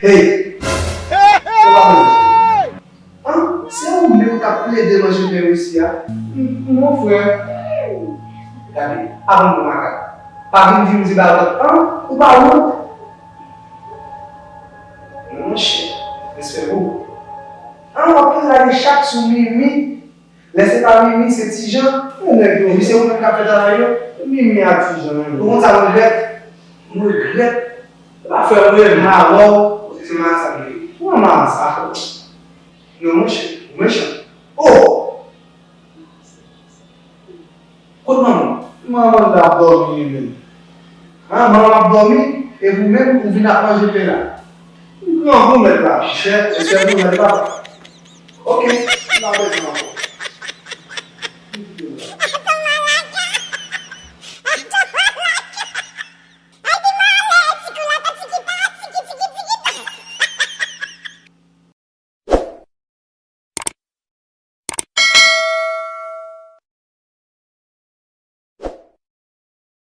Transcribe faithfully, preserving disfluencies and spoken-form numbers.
Hey! Ou pa manje? An, se ou menm k ap plede manje pen isi a? M, monfrè. Gade, avan m pran makak. Pa vin di m di ba lòt, an, ou pa wont? Monchè, respè pou ou. An, w ap toujou lage chat sou Mimi. Lè se pa Mimi, se Ti Jan. Misye ou menm k ap fè travay yo. Mimi a Ti Jan, menm. Ou konn sa m regrèt? M regrèt. Se pa frè m ye, m avè w. Se marasa m ye. Ou an marasa. Non, monchè, ou mechan. Oh! Kot manman w? Manman l ap dòmi, li menm. Ah, manman ap dòmi, epi ou menm, ou vin ap manje pen la. Ou grangou, mèt la. Chè, respè pou mèt la. Ok, m pa bezwen ankò.